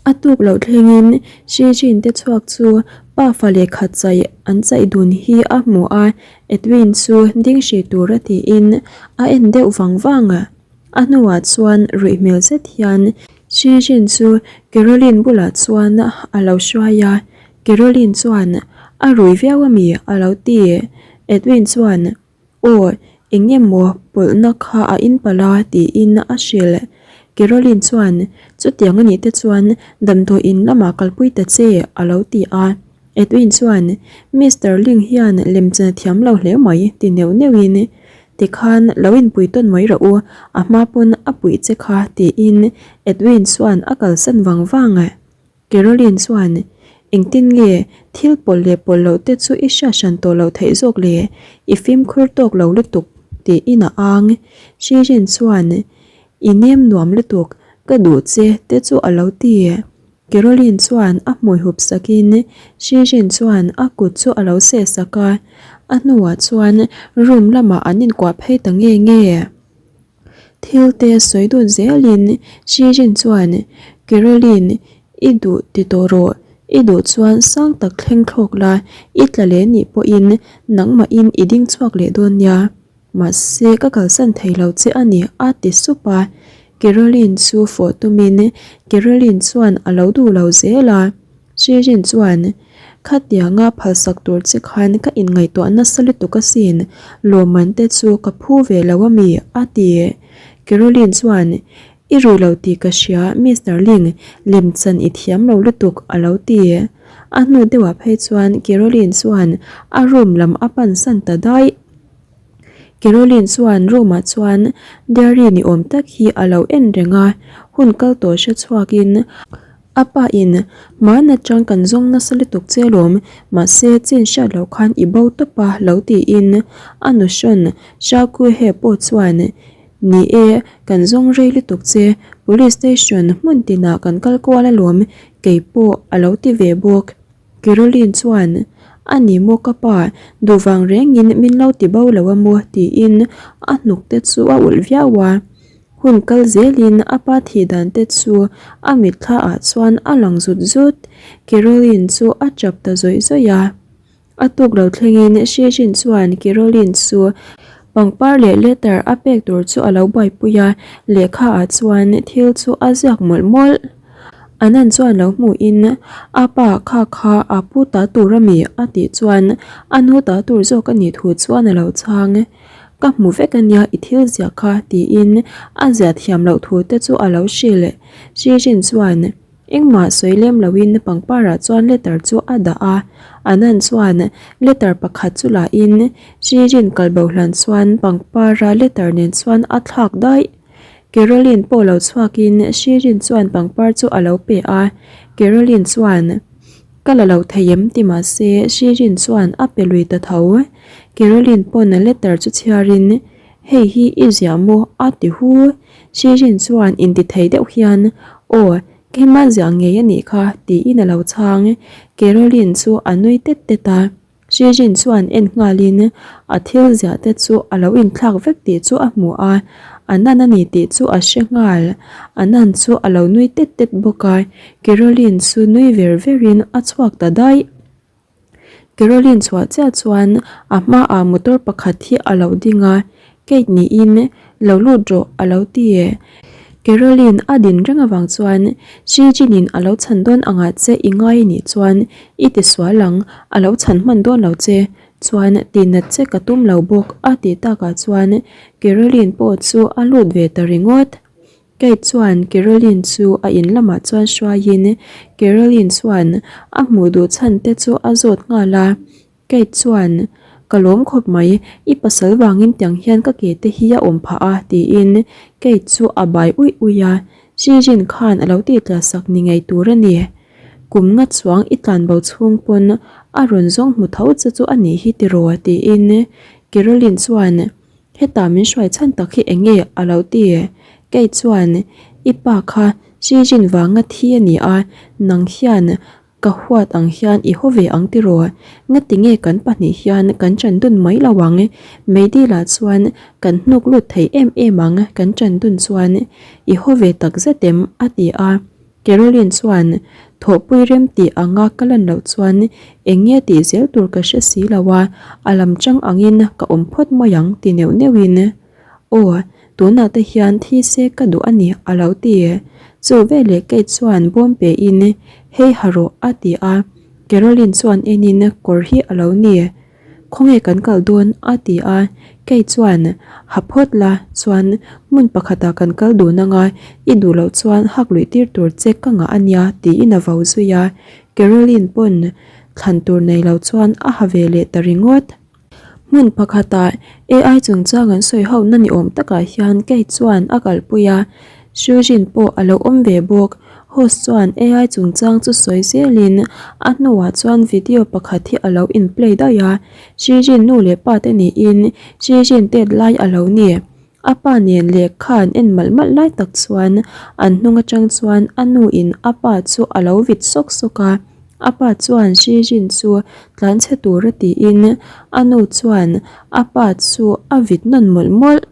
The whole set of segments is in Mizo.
A tuk loh thlengin Xi Jin te chhuak chu pafa lehkha chaih an chaih dun hi a hmu a, Edwin chu ding hrih tura tiin a en deuh vang vang a. A hnuah chuan ruih hmel zet hian Xi Jin chu Caroline bulah chuan a lo hruai a, Caroline chuan a rui viau ami a lo ti. Edwin chuan Aw, eng emaw pawlhna kha a inpalh a tiin a hrilh. Caroline chuan, Chutiang a nih te chuan damdawi in lamah kalpui ta che a lo ti a. Edwin chuan, Mister Ling hian lemchan a thiam lo hle mai ti neuh neuhin, Tikhan lo inpui tawn mai rawh u, a hma pawn a puih che kha tiin Edwin chuan a kalsan vang vang. Caroline chuan, Engtin nge thil pawlh leh pawlh loh te chu i hriat hran tawh loh theih zawk le? I fimkhur tawk lo lutuk, tiin a ang. Shirin chuan, I nem nuam lutuk, ka duh che te chu a lo ti. Caroline chuan a hmui hup sakin Shirin chuan a kut chu a lo seh sak a, a hnuah chuan room lamah an inkuah phei ta nge nge. Thil te sawi dun zelin Shirin chuan, Caroline, i duh ti tawh rawh. I duh chuan sang tak thleng thlawk la, i tla leh nih pawhin nangmahin i ding chhuak leh dawn nia. Mahse ka kalsan thei lo che a ni, a ti sup a. Caroline chu fawh tumin Caroline chuan a lo duh lo zel a. Shirin chuan, Khatianga phalsak tur che khan ka inngaihtuah nasa lutuk asin, lawmman te chu ka phu ve lo a mi? a ti. Caroline chuan, I rui lo tih ka hria, Mister Ling, lemchan i thiam lo lutuk, a lo ti. A hnu deuhah phei chuan Caroline chuan a room lam a pansan ta daih. Caroline chuan room ah chuan diary ni awm tak hi a lo en reng a, hun kal tawh hre chhuakin a pa in hman atang kan zawng nasa lutuk che alawm mahse chin hriat loh khan i bo tawp a lo tiin a nu hrawn Shakuhe pawh chuan ni e kan zawng rei lutuk che police station hmun tinah kan kal kual alawm keipawh a lo ti ve bawk. Caroline chuan, A ni maw ka pa, duh vang rengin min lo ti bo lo a maw? tiin a hnuk te chu a ulh viau a. Hun kal zelin a pa thih dan te chu a mitthla ah chuan a lang zut zut. Caroline chu a chap ta zawih zawih a. A tuk lo thlengin Shijin chuan Caroline chu pangpar leh letter a pek tur chu a lo buaipui a, lehkha ah chuan thil chu a ziak mawlh mawlh. Anan chuan lo hmuhin a pa kha kha a pu ta tur a mi a tih chuan a nu ta tur zawk a nih thu chuan a lo chhang. Ka hmu vek a nia i thil ziah kha tiin a ziah thiam loh thu te chu a lo hrilh. Shirin chuan engmah sawi lem loin pangparah chuan letter chu a dah a. Anan chuan letter pakhat chu lahin Shirin kalbo hlan chuan pangpara letter nen chuan a thlak daih. Caroline pawh lo chhuakin Shirin chuan pangpar chu a lo pe a, Caroline chuan, Ka la lo thei em? ti mahse Shirin chuan a pe lui ta tho. Caroline pawn a letter chu chhiarin, Hei hi i ziah maw? a ti hu. Shirin chuan inti thei deuh hian, Aw, keimah ziah ngei a nih kha, tiin a lo chhang. Caroline chu a nui tet tet a. Shijin chuan en nghalin a thil ziah te chu a lo inthlak vek tih chu a hmu a, a nan a ni tih chu a hre nghal. A nan chu a lo nui tet tet bawk a, Caroline chu nui ver verin a chhuak ta daih. Caroline chhuah chiah chuan a hmaah motor pakhat hi a lo ding a, Kate niin lo lut rawh a lo ti. Caroline a din reng avang chuan Xi Jin-in a lo chhan dawn angah che i ngai anih chuan i ti sual ang, a lo chhan hman dawn lo che chuan tihnat che ka tum lo bawk a tih takah chuan Caroline pawh chu a lut ve ta ringawt. Kate chuan Caroline chu a in lamah chuan hruaiin Caroline chuan a hmuh duh chhan te chu a zawt nghal a. Kate chuan, Ka lawm khawp mai, i pasal vangin tiang hian ka ke te hi a awm phah a, tiin Kate chu a bai uih uih a. Shijin khan a lo tih tla sak ni ngei tur a ni. Kum nga chuang i tlan bo chhung pawn a rawn zawng hmu tho che chu a nih hi tiraw, tiin Caroline chuan, Hetah min hruai chhan tak hi eng nge? a lo ti. Kate chuan, I pa kha Shijin vanga thi a ni a, nang hian Ka huat ang hian i haw ve ang tiraw? Ngatinge kan pahnih hian kan ṭan dun mai lo ang? Meidila chuan kan hnuk lut thei em em ang kan ṭan dun chuan i haw ve tak zet em? a ti a. Caroline chuan, Thawhpui rem tih anga ka lan loh chuan eng nge tih zel tur ka hre si lo a, a lam chang angin ka awm phawt mai ang ti neuh neuhin, Aw, tunah te hian thi se ka duh a ni a lo ti. Chu veleh Kate chuan bawm pein, Hei ha rawh a ti a. Caroline chuan enin kawr hi a lo ni. Khawnge kan kal dawn? a ti a, kei chuan, Ha phawt la, chuan hmun pakhatah kan kal dun anga, i duh loh chuan hak luih tir tur che ka ngah a nia tiin a vo zui a, Caroline pawn thlan tur nei lo chuan a ha ve leh ta ringawt. Hmun pakhatah AI chungchang an sawi ho na ni awm takah hian kei chuan a kalpui a, Sujin pawh a lo awm ve bawk. Host chuan AI chungchang chu sawi zelin a hnuah chuan video pakhat hi a lo in play daih a, Sujin nu leh pa te niin Sujin tet lai a lo ni. A pa nen lehkha an en malh malh lai tak chuan an hnung atang chuan a nu in a pa chu a lo vit sawk sawk a, a pa chuan Sujin chu tlanchhe tura tiin a nu chuan a pa chu a vit nawn mawlh mawlh.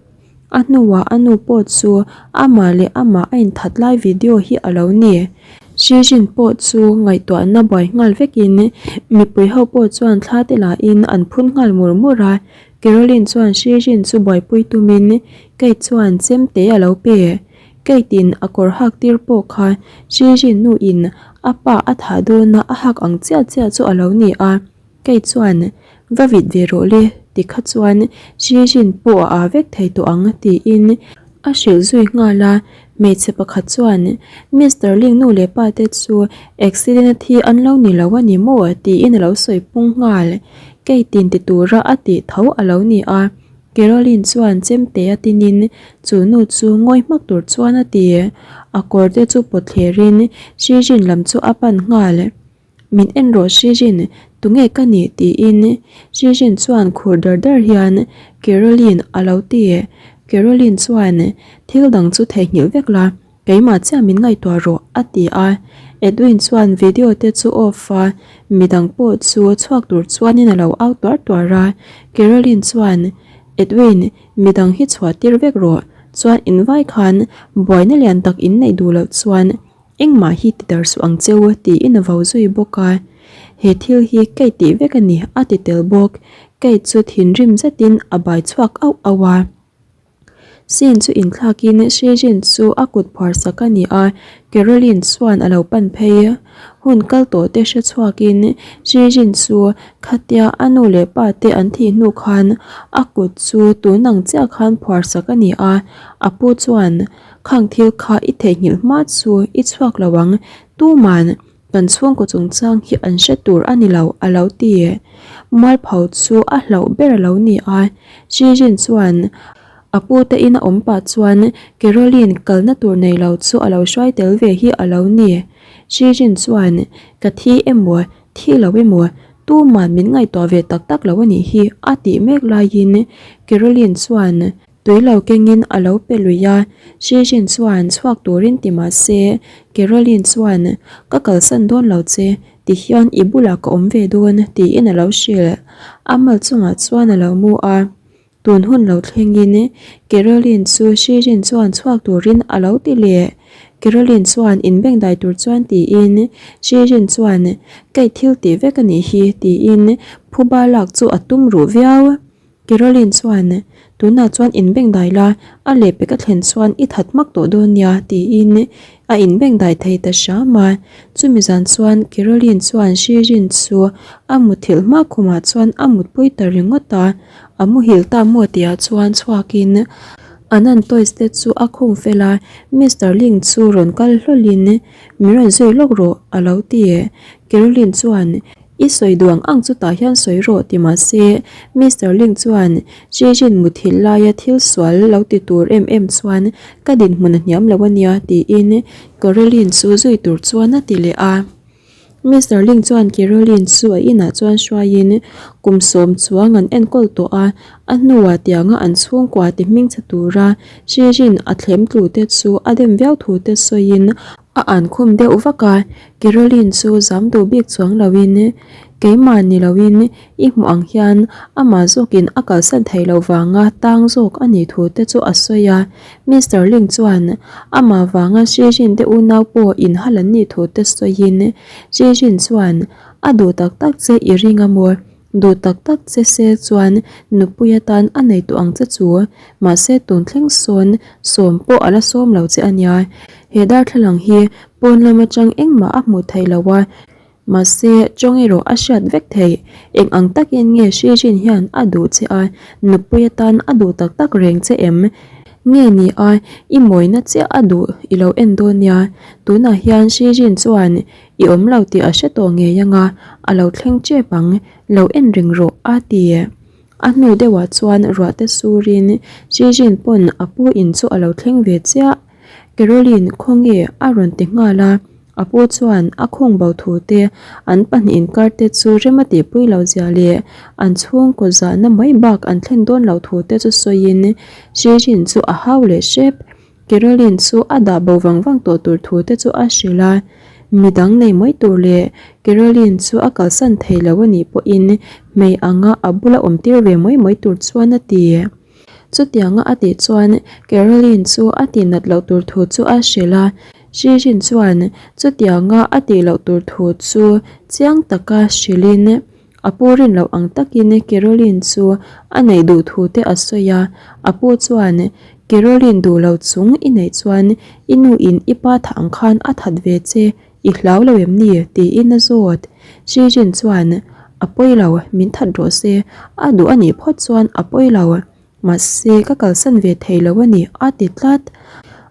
A hnuah a nu pawh chu amah leh amah a inthat lai video hi a lo ni. Shijin pawh chu ngaihtuahna buai nghal vekin mipui ho pawh chuan thla te lahin an phun nghal mur mur a. Caroline chuan Shijin chu buaipui tumin Kate chuan chemte a lo pe. Kate in a kawr hak tir pawh kha Shijin nu in a pa a thah dawna a hak ang chiah chiah chu a lo ni a. Kei chuan, Va vit ve rawh le, ti kha chuan Shijin pawh a aa vek thei tawh ang, tiin a hrilh zui nghal a. Hmeichhe pakhat chuan, Mister Ling nu leh pa te chu accident a thi an lo ni lo a ni maw? tiin a lo sawi pung nghal. Kei tin ti tura a tih tho a lo ni a. Caroline chuan chemte a tinin chu nu chu ngawi hmak tur chuan a ti. A kawr te chu pawt thlerin Shijin lam chu a pan nghal. Min en rawh Shijin, tunge ka nih? tiin Shijin chuan khur dar dar hian Caroline a lo ti. Caroline chuan, Thil dang chu theihnghilh vek la, keimah chiah min ngaihtuah rawh a ti a. Edwin chuan video te chu off a, midang pawh chu chhuak tur chuanin a lo au tuar tuar a. Caroline chuan, Edwin, midang hi chhuah tir vek rawh, chuan invai khan buaina lian tak in neih duh loh chuan Engmah hi ti dar suh ang cheu tiin a vo zui bawk a, he thil hi Kate tih vek a ni a ti tel bawk. Kate chu thinrim zetin a bai chhuak auh auh a. Scene chu inthlakin Shejin chu a kut phuar sak a ni a, Caroline chuan a lo pan phei. Hun kal tawh te hre chhuakin Shejin chu khatia a nu leh pa te an thih hnu khan a kut chu tun ang chiah khan phuar sak a ni a, a pu chuan Khang thil kha i theihnghilh hma chu i chhuak lo ang, tuman kan chhungkaw chungchang hi an hre tur a ni lo a lo ti. Mualpho chu a hlauh ber a lo ni a, Shijin chuan a pu te ina awm pah chuan Caroline kalna tur nei lo chu a lo hruai tel ve hi a lo ni. Shijin chuan ka thi emaw thi lo emaw tuman min ngaihtuah ve tak tak lo a nih hi a tih mek laiin Caroline chuan Tui lo kengin a lo pe lui a, Shijin chuan chhuak turin ti mah se, Caroline chuan, Ka kalsan dawn lo che, ti hian i bulah ka awm ve dawn, tiin a lo hrilh. A mal chungah chuan a lo mu a. Tun hun lo thlengin Caroline chu Shijin chuan chhuak turin a lo ti leh. Caroline chuan inbengdai tur chuan tiin Shijin chuan, Kei thil tih vek a nih hi, tiin phuba lak chu a tum ruh viau. Caroline chuan, Tunah chuan inbengdai la, a lehpek a thlen chuan i that hmak tawh dawn nia, tiin a inbengdai thei ta hram a. Chumi zan chuan Caroline chuan Shirin chu a muthilh hma khumah chuan a mutpui ta ringawt a. A muhil ta maw tihah chuan chhuakin Anand toys te chu a khung fel a, Mister Ling chu rawn kal hlawlhin, Min rawn zui lawk rawh, a lo ti. Caroline chuan, I sawi duh ang ang chutah hian sawi rawh ti mah se, Mister Ling chuan Shijin muthilh laia thil sual lo ti tur em em chuan ka dinhmun a hniam lo a nia tiin Caroline chu zui tur chuan a ti leh a. Mister Ling chuan Caroline chu a inah chuan hruaiin kum sawm chuang an enkawl tawh a, A hnuah tianga an chhungkua ti hmingchhe tura Shirin a thlem tlu te chu a dem viau thu te sawiin a an khum deuh vak a, Caroline chu zam duh bik chuang loin keimah ni loin i hmuh ang hian amah zawkin a kalsan theih loh vanga tang zawk a nih thu te chu a sawi a, Mister Ling chuan amah vanga Shirin te unau pawh inhal an nih thu te sawiin Shirin chuan a duh tak tak che i ring a maw? Duh tak tak che se chuan nupui atan a nei tawh ang che chu, mahse tun thleng sawn sawm pawh a la sawm lo che a nia. He darthlalang hi pawn lam atang engmah a hmuh theih lo a, mahse tawng erawh a hriat vek theih. Eng ang takin nge Shirin hian a duh che a, nupui atan a duh tak tak reng che em? Nge ni a, i mawina chiah a duh i lo en dawn nia. Tunah hian Shirin chuan I awm lo tih a hre tawh ngei anga, a lo thleng tep ang, lo en reng rawh a ti. A hnu deuhah chuan ruah te surin Jijin pawn a pu in chu a lo thleng ve chiah. Caroline khawnge a rawn ti nghal a, a pu chuan a khawng bo thu te, an pahnih inkar te chu rem a tihpui lo zia leh an chhungkaw zahna mai bak an thlen dawn loh thu te chu sawiin Jijin chu a hau leh hrep. Caroline chu a dah bo vang vang tawh tur thu te chu a hrilh a, midang nei mai tur leh Caroline chu a kalsan thei lo a nih pawhin hmei anga a bula awm tir ve mai mai tur chuan a ti. Chutianga a tih chuan Caroline chu a tih nat loh tur thu chu a hrilh a, Shirin chuan chutianga a tih loh tur thu chu chiang taka hrilhin A pu rin loh ang takin Caroline chu a neih duh thu te a sawi a, a pu chuan, Caroline duh lo chung i neih chuan i nu in i pa thah ang khan a that ve che, i hlau lo em ni? tiin a zawt. Shirin chuan, A pawi lo, min that rawh se, a duh a nih phawt chuan a pawi lo. Mahse, ka kalsan ve thei lo a ni, a ti tlat.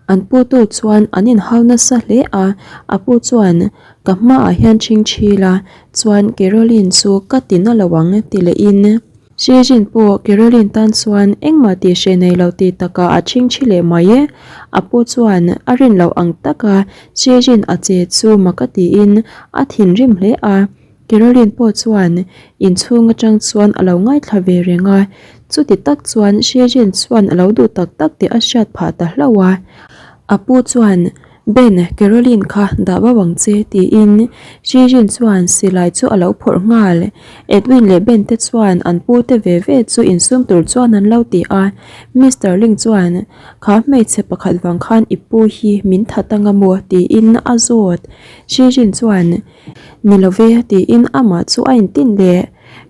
An putu chuan an inhau nasa hle a, a pu chuan, Ka hmaah hian ṭhing ṭhil a, chuan Caroline chu ka ti na lo ang, ti lehin. Shijin pawh Caroline tan chuan engmah tih hreh nei lo tih takah a ṭhing ṭhi leh mai e. A pu chuan a rin loh ang taka Shijin a che chu mak a tiin a thinrim hle a. Caroline pawh chuan inchhung atang chuan a lo ngaithla ve reng a, chuti tak chuan Shejin chuan a lo duh tak tak tih a hriat phah ta hlauh a. A pu chuan, Ben, Caroline kha dah bo ang che, tiin Shejin chuan silai chu a lo phawrh nghal. Edwin leh Ben te chuan an pu te ve ve chu insum tur chuan an lo ti a. Mister Ling chuan, Kha hmeichhe pakhat vang khan i pu hi min that anga maw? tiin a zawt. Shejin chuan, Ni lo ve, tiin amah chu a intin leh.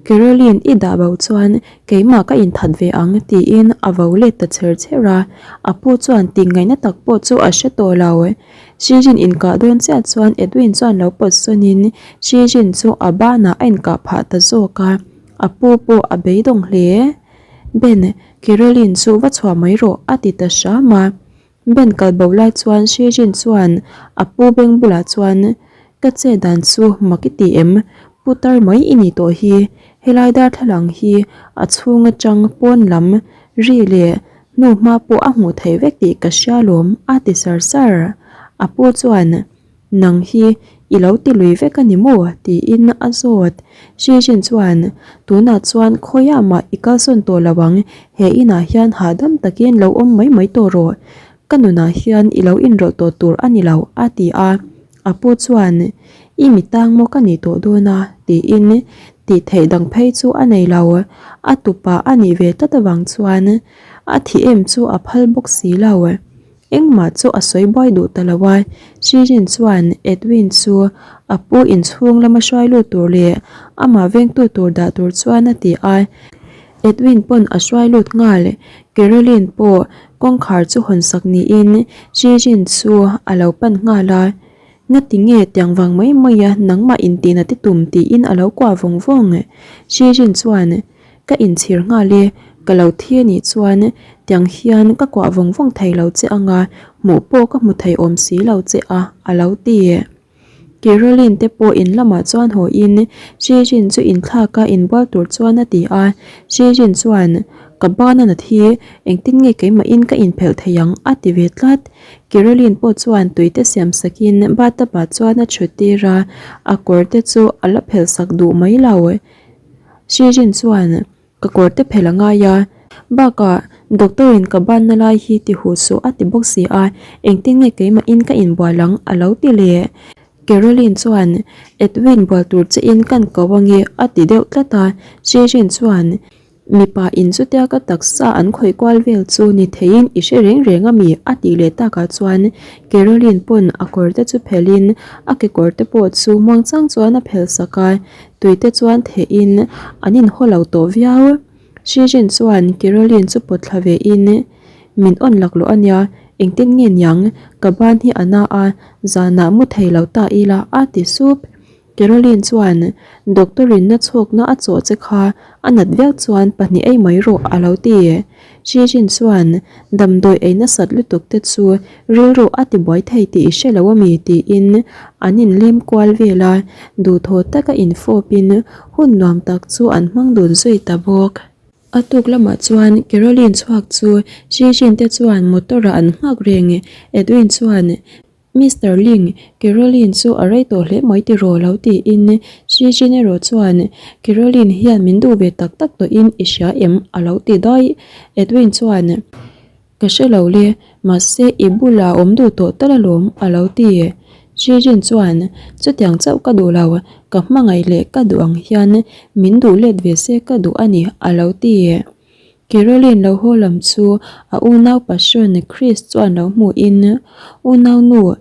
Caroline i dah bo chuan keimah ka inthat ve ang, tiin a vo let ta chher chher a. A pu chuan tih ngaihna tak pawh chu a hre tawh lo. Shirin inkah dawn chiah chuan Edwin chuan lo pawt sawnin Shirin chu a banah a inkah phah ta zawk a, a pu pawh a beidawng hle. Ben, Caroline chu va chhuah mai rawh, a ti ta hram a. Ben kal bo lai chuan Shejin chuan a pu beng bulah chuan, Ka che dan chu mak i ti em? Pu tar mai i nih tawh hi, helai darthlalang hi a chhung atang pawn lam ri leh hnu hma pawh a hmuh theih vek tih ka hria lawm a ti sar sar. A pu chuan, Nang hi i lo ti lui vek a ni maw? tiin a zawt. Shijin chuan, Tunah chuan khawiah mah i kalsawn tawh lo ang, he inah hian hahdam takin lo awm mai mai tawh rawh. Ka nunah hian i lo inrawlh tawh tur a ni lo, a ti a. A pu chuan, I mi tang maw ka nih tawh dawn a? tiin tih theih dang phei chu a nei lo. A tupa a nih ve tlat avang chuan a thih em chu a phal bawk si lo. Engmah chu a sawi buai duh ta lo a, Shirin chuan Edwin chu a pu inchhung lama hruai lut tur leh amah vengtu tur dah tur chuan a ti a. Edwin pawn a hruai lut nghal, Caroline pawh kawngkhar chu hawn sak niin Shirin chu a lo pan nghal a. Ngati nge tiang vang mai mai a nangmah intihna ti tum tiin a lo kuah vawng vawng. Shirin chuan. Ka inchhir nghal e, ka lo thi a nih chuan tiang hian ka kuah vawng vawng thei lo che anga hmuh pawh ka hmu thei awm si lo che a, a lo ti. Caroline te pawh in lamah chuan haw in Shirin chu inthlak a inbual tur chuan a ti a, Shirin chuan ka ban a nat hi engtin nge keimahin ka inphelh thei ang a ti ve tlat. Caroline pawh chuan tui te siam sakin bathtub ah chuan a thut tir a, a kawr te chu a la phelh sak duh mai lo. Shirin chuan, Ka kawr te phelh a ngai a, Bakah doctor in ka banna lai hi ti huh suh a ti bawk si a, engtin nge keimahin ka inbual ang a lo ti leh. Caroline chuan Edwin bual tur che in kan ko ange a ti deuh tlat a, Sherin chuan Mipa in chutia ka taksa an khawih kual vel chu ni theiin i hre reng reng ami? a tih leh takah chuan Caroline pawn a kawr te chu phelhin a kekawr te pawh chu muangchang chuan a phelh sak a, tui te chuan thehin an inhaw lo tawh viau. Shijin chuan Caroline chu pawt thla ve in Min awn laklawh a nia, engtin nge niang? Ka ban hi a na a, zanah mu thei lo ta ila a ti sup. Caroline chuan Doctor in na chhawkna a chawh che kha a nat viau chuan pahnih ei mai rawh a lo ti. Shijin chuan Damdawi ei nasat lutuk te chu rilru a ti buai thei tih i hre lo ami tiin an inlem kual vel a, duhthaw taka infawpin hun nuam tak chu an hmang dun zui ta bawk. A tuk lamah chuan Caroline chhuak chu Shijin te chuan motor ah an nghak reng. Edwin chuan Mister Ling, Caroline chu a rei tawh hle mai tiraw lo tiin Shijin erawh chuan Caroline hian min duh ve tak tak tawhin i hria em? a lo ti daih. Edwin chuan Ka hre lo le, mahse i bulah awm duh tawh tal alawm a lo ti. Shijin chuan Chutiang chauh ka duh lo, ka hmangaih leh ka duh ang hian min duh let ve se ka duh a ni a lo ti. Caroline lo haw lam chu a unau passion Chris chuan lo hmuhin, Unau nu,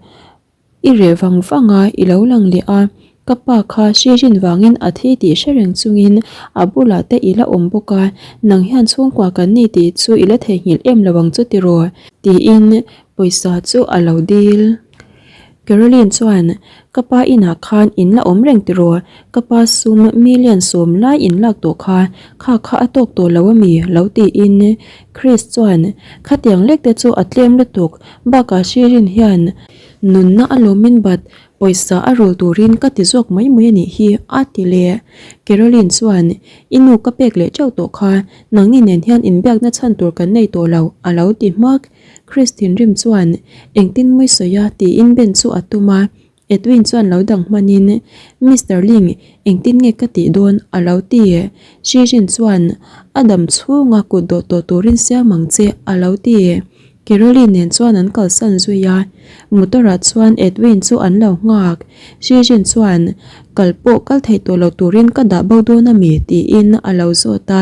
i reh vang vang a, i lo lang leh a, ka pa kha hririn vangin a thi tih hre reng chungin a bulah te i la awm bawk a, nang hian chhungkua kan ni tih chu i la theihnghilh em lo ang chu tiraw? tiin pawisa chu a lo dil. Caroline chuan, Ka pa inah khan in la awm reng tiraw? Ka pa sum million sawm lai in lak tawh kha, kha kha a tawk tawh lo ami? lo tiin Chris chuan, Khatiang lek te chu a tlem lutuk, bakah Shirin hian nunna a lawmin bat pawisa a rul turin ka ti zawk mai mai a nih hi a ti leh. Caroline chuan, I nu ka pek leh teuh tawh kha, nangni nen hian inbiakna chhan tur kan nei tawh lo a lo ti hmak. Chris thinrim chuan engtin mawi sawi a tiin Ben chu a tum a, Edwin chuan lo dang hmanin Mister Ling engtin nge ka tih dawn a lo ti. Shirin chuan a dam chhunga kut dawh tawh turin siam ang che a lo ti. Caroline nen chuan an kalsan zui a, motor ah chuan Edwin chu an lo nghak. Shirin chuan kal pawh kal thei tawh lo turin ka dah bo dawn ami tiin a lo zawt a,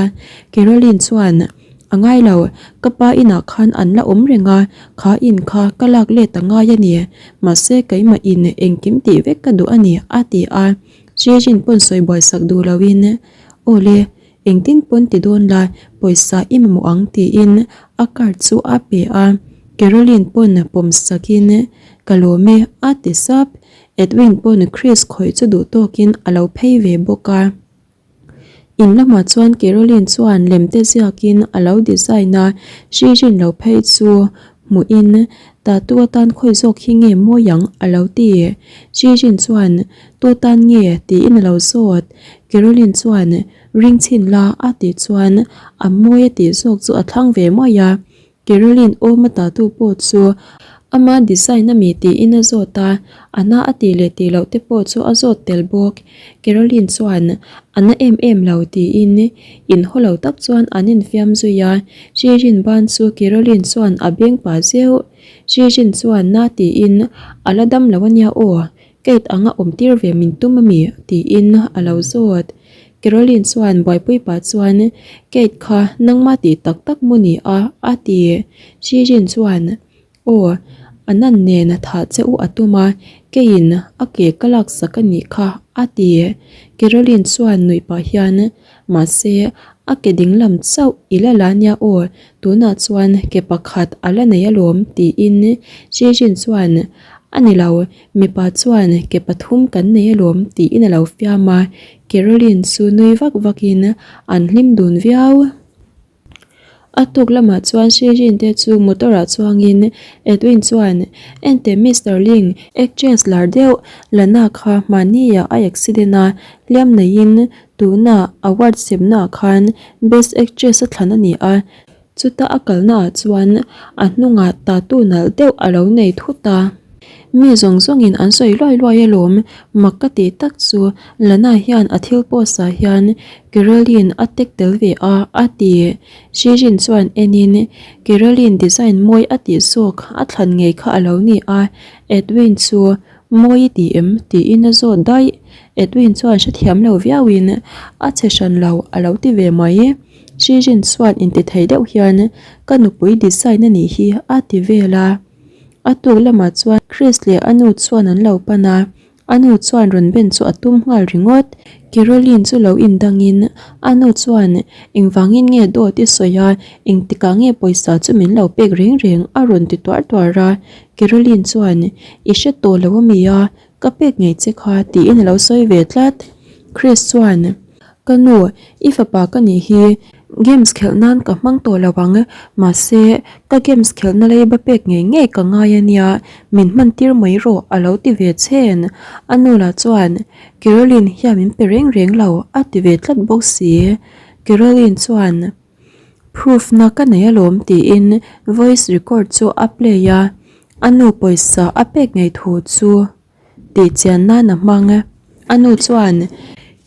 Caroline chuan A ngai lo, ka pa inah khan an la awm reng a, kha in kha ka lak let a ngai a ni. Mahse keimah in engkim tih vek ka duh a ni, a ti a. Jejin pawn sawi buai sak duh loin, Aw le, engtin pawn ti dawn la, pawisa i mamawh ang tiin a card chu a pe a. Caroline pawn pawm sakin, Ka lawm e, a ti sap. Edwin pawn Chris khawih chu duh tawkin a lo phei ve bawk a. In lamah chuan Caroline chuan lem te ziakin a lo design a, Shirin lo phei chu hmuhin tattoo atan khawi zawk hi nge mawi ang a lo ti. Shirin chuan tu tan nge tiin a lo zawt. Caroline chuan ring chhin la a tih chuan a mawi a tih zawk chu a thlang ve mai a. Caroline awm a tatu pawh chu ama design a mi tiin a zawt a, a na a tih leh tih loh te pawh chu a zawt tel bawk. Caroline chuan a na em em lo tiin inhaw lo tak chuan an infiam zui a, Shirin ban chu Caroline chuan a beng pah zeuh. Shirin chuan na tiin a la dam lo a nia aw, Kate anga awm tir ve min tum a mi? tiin a lo zawt. Caroline chuan buaipui pah chuan Kate kha nangma tih tak tak maw ni a? a ti. Shirin chuan Aw, a nan nen thah che u a tum a, keiin a ke ka laksak a nih kha a ti. Caroline chuan nuih pah hian Mahse, a ke dinglam chauh i la la nia aw, tunah chuan ke pakhat a la nei alawm tiin Shirin chuan A ni lo, mipa chuan ke pathum kan nei alawm tiin a lo fiam a, Caroline chu nui vak vakin an hlim dun viau. A tuk lamah chuan Shirin te chu motor ah chuangin Edwin chuan Enteh Mister Ling, actress lar deuh Lana kha hmahni ah a accident a, hliam neiin tunah award semna ah khan best actress a thlan a ni a, Chuta a kalnaah chuan a hnungah tattoo nalh deuh a lo nei thut a. Mi zawng zawngin an sawi luai luai alawm, mak ka tih tak chu Lana hian a thil post ah hian Caroline a tag tel ve a, a ti. Shijin chuan enin Caroline design mawi a tih zawk a thlan ngei kha a lo ni a, Edwin chu mawi i ti em? tiin a zawt daih. Edwin chuan hrethiam lo viauin a che hran lo a lo ti ve mai. Shijin chuan intithei deuh hian ka nupui design a nih hi a ti vel a. A tuk lamah chuan Chris leh a nu chuan an lo pan a, a nu chuan rawn ben chu a tum nghal ringawt. Caroline chu lo indangin a nu chuan engvangin nge dawt i sawi a, engtikah nge pawisa chu min lo pek reng reng a rawn ti tuar tuar a. Caroline chuan i hre tawh lo ami a, Ka pek ngei che kha tiin a lo sawi ve tlat. Chris chuan, Ka nu, i fapa ka nih hi, games khelh nan ka hmang tawh lo ang, mahse, ka games khelhna leiba pek ngei ngei ka ngai a nia, min hman tir mai rawh a lo ti ve chhen. A nu lah chuan, Caroline hian min pe reng reng lo a ti ve tlat bawk si. Caroline chuan, Proof na ka nei alawm tiin voice record chu a play a, a nu pawisa a pek ngei thu chu tih chian nan a hmang. A nu chuan,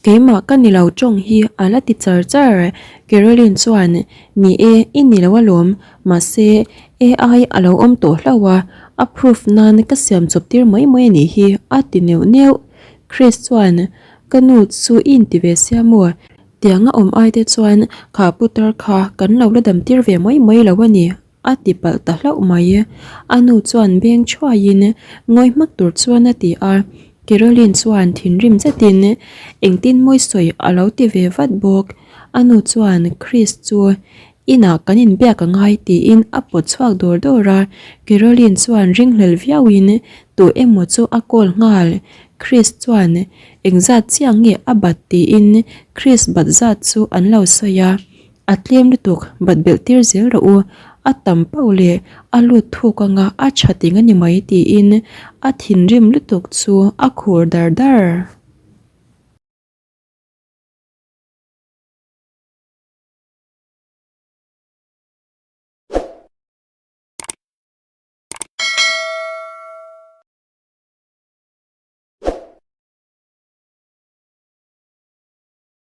Keimah ka ni lo tawng hi a la ti char char. Caroline chuan, Ni e, i ni lo alawm, mahse AI a lo awm tawh hlauh a, a proof nan ka siam chawp tir mai mai a nih hi a ti neuh neuh. Chris chuan, Ka nu chu i inti ve sia maw? Tianga awm ai te chuan kha putar kha kan lo la dam tir ve mai mai lo a ni, a ti palh ta hlauh mai. A nu chuan beng thuaiin ngawi hmak tur chuan a ti a, Caroline chuan thinrim zetin engtin mawi sawi a lo ti ve vat bawk. A nu chuan Chris chu inah kan inbiak a ngai tiin a pawt chhuak dawr dawr a, Caroline chuan ringhlel viauin tu emaw chu a call nghal. Chris chuan Engzat chiah nge a bat tiin Chris bat zat chu an lo sawi a, a tlem lutuk bat belh tir zel rawh u, a tam pauh leh a lut thuk anga a tha ting a ni mai tiin a thinrim lutuk chu a khur dar dar.